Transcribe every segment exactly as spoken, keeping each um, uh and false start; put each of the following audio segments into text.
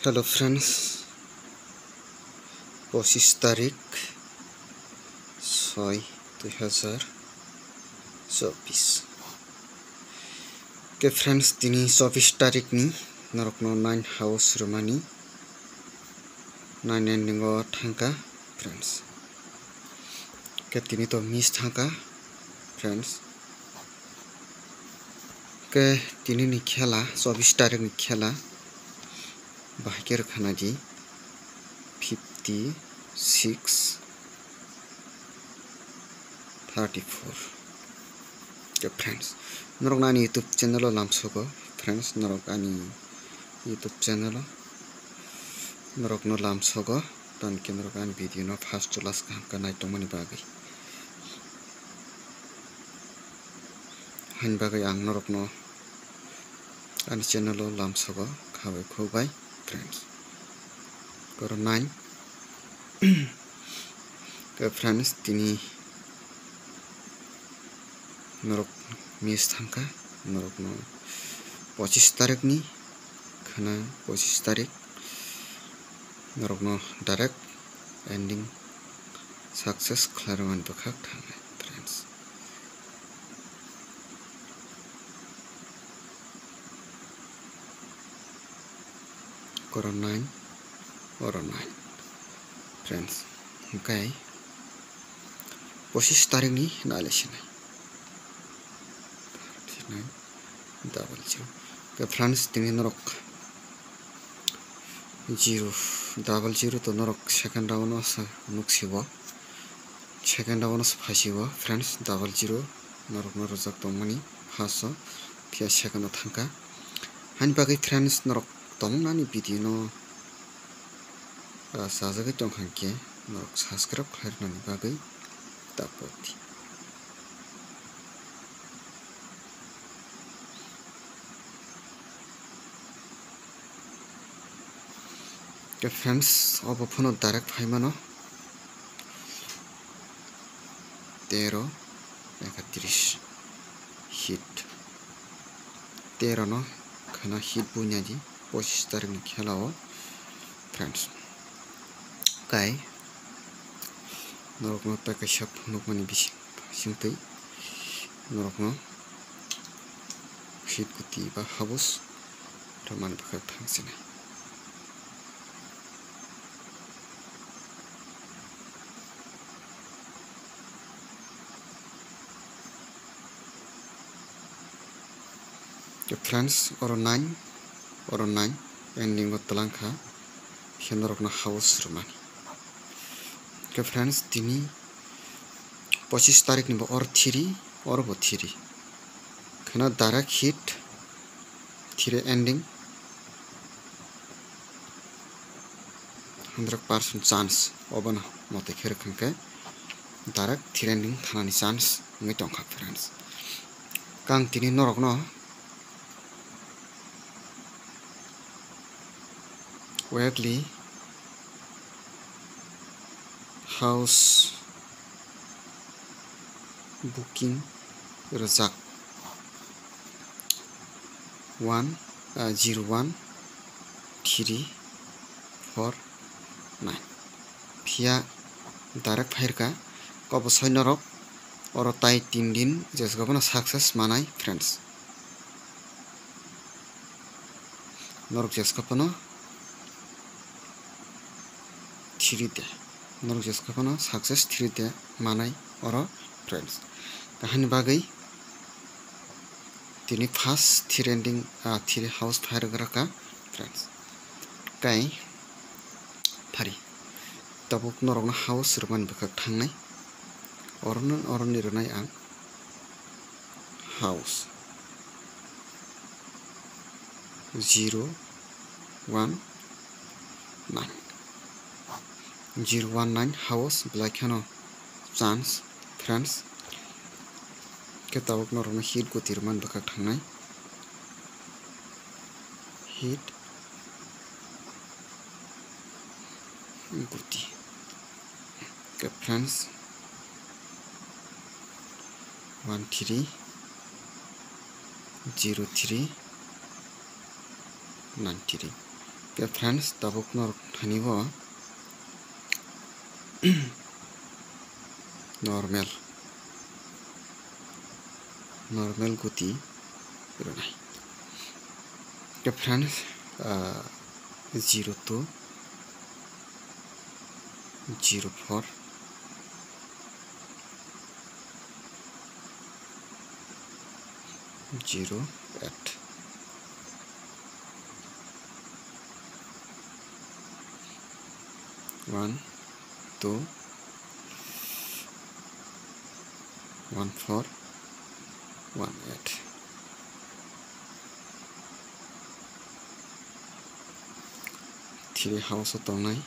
Hello friends, pochis tarik soi dui hazar chobbish. Ke friends, tini chobbish tarik ni norokno nine house rwmani, nine ending o thangkha friends. Ke tini to miss thangkha friends. Ke tini ni khela, chobbish tarik ni khela bahai khe rwkha naidi fifty six thirty four. Ke friends, norok ani YouTube channel o lamsogo friends, norok ani YouTube channel o norok no lamsogo, tani khe norok ani video no first to last kaham khe naitongmani bagwi. Hani bagwi ang norokno ani channel o lamsogo khabai khukbai friends. Koro nine. Ke friends, tini norok miss thangkha, norokno pochis tarik ni khana, pochis tarik norokno direct ending success khlairwmani bwkhak thangnai friends. Koro nine, oro nine friends. Hwnkhe pochis tarik ni naile sinai. Double zero. Ke friends, tini norok zero, double zero to norok second round o sa nuk sibo. Second round o sa phai sibo friends, double zero norok no rwjak tongmani first o, phiya second o thangkha. Hani bagwi friends, norok tongmani video no ah, sajagwi tongkha hwnkhe norok subscribe khlairwnani bagwi tapoti. Ke friends, obo phano direct phaimano tero ekatris hit, tero no khana hit buinadi pochis tarik ni khela o friends. Kai norokno tei kaisa phunukmani bising, bisingtwi norokno hit guti ba habus rwmani bwkhak thang sinai. Ke friends, oro nine, oro nine, ending o twlang kha, khe norokno house rwmani. Ke friends, tini pochis tarik ni bo oro three, oro bo three. Kheno direct hit, three ending. Hundred percent chance obono mote khe rwkha hwnkhe direct three ending thanani chance wngwi tongkha friends. Kang tini norokno weekly house booking rwjak one, ah, zero one three four nine. Phiya direct phairwkha kobosoi norok oro tai tin din jesgabano success manai friends. Norok jeska phano three day, norok jeska phano success three day manai oro friends. Kahani bagwi tini first three ending, ah, three house phairwk rwkha friends. Kai phari tabuk norokno house rwmani bwkhak thangnai, oroni oroni rwnai ang. House zero one nine, zero one nine house belai kheno chance friends. Khe tabuk norokno hit guti rwmani bwkhak thangnai, hit guti. Khe friends, one three zero three nine three. Ke friends, tabuk norok thani bo normal, normal guti rwnai. Ke friends, ah, zero two, zero four, zero eight. One, two, one four, one eight. Three house o tongnai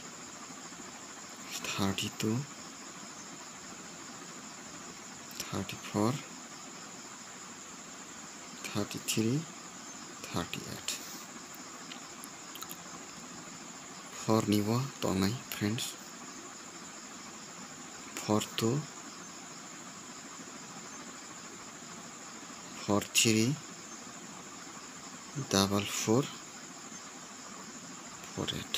thirty two, thirty four, thirty three, thirty eight. Four ni bo tongnai friends. Four two, four three, double four, four eight.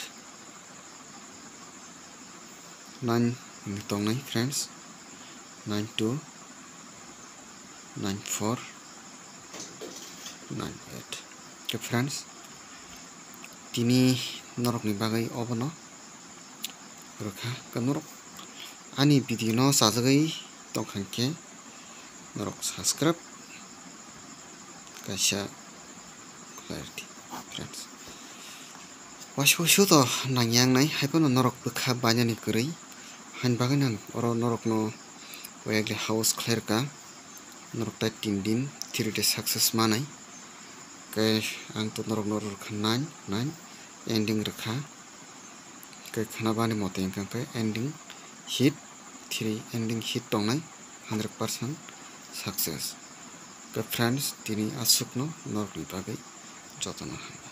Nine ni tongnai friends, nine two, nine four, nine eight. Ke friends, tini norokni bagwi obono rwkha. Ke norok ani video no chajagwi tongkha khe norok subscribe kaisa khlai rwdi friends. Waisa waisa to nangya wngnai, hai phano norok bwkha bainani kwrwi. Haini bagwi nang oro norokno wayagli house khlai rwkha. Norok tai tin din three day success manai. Khe ang to norokno rwkha nine, nine ending rwkha. Khe khna bani mote wngkha khe ending hit three, ending hit tongnai hundred percent success. Khe friends, tini aswkno norokni bagwi jotono hambai.